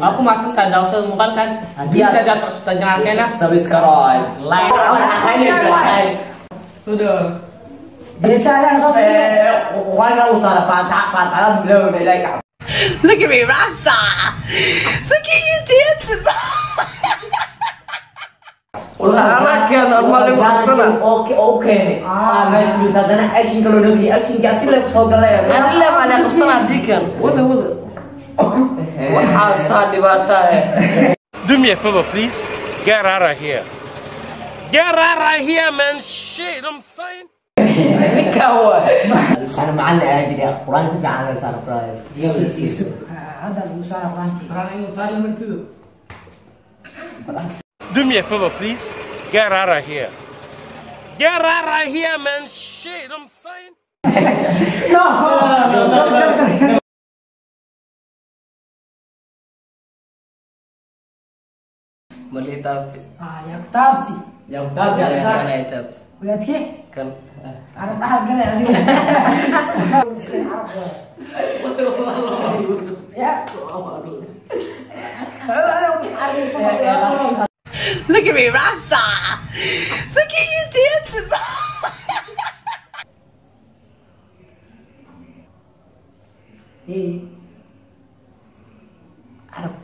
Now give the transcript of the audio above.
Waa ku mahadsantahay daawashada muuqaalkan. Haddii Haddii aad cusubtahay channelkeena, subscribe, like. Soo dhawaad. Geesaha soo quraanka u taala faataxa faataxada bilowna ilaahay ka. Look at me, rockstar. Look at you dancing. Anaa almaa lagu qabsana. Oo keenay meesha ku jirta haddana action kaloo noo keenay, actionka asile ku soo galay. Anile baa la qabsana haddii kan wada wada waxaasaa dhibaato eh. Do me a favor, please. Get out of here. Get out of here, man. Shit, I'm saying. Ninkaa waay. Ana macallin ayaa jira quraan si fiican laga saaro quraanka. Hadda lagu saara quraankii. Quraan inuu saar la martido. Do me a favor, please. Get out of here. Get out of here, man. Shit, I'm saying. Malii taabti. Ah, yaa ku taabti. Yaa ku taabti. Anaa taabti. Wadaadkee? Kan. Carab dhaxal galay adiga. Ya. Look at me, rockstar. Look at you dancing. Eh. Carab.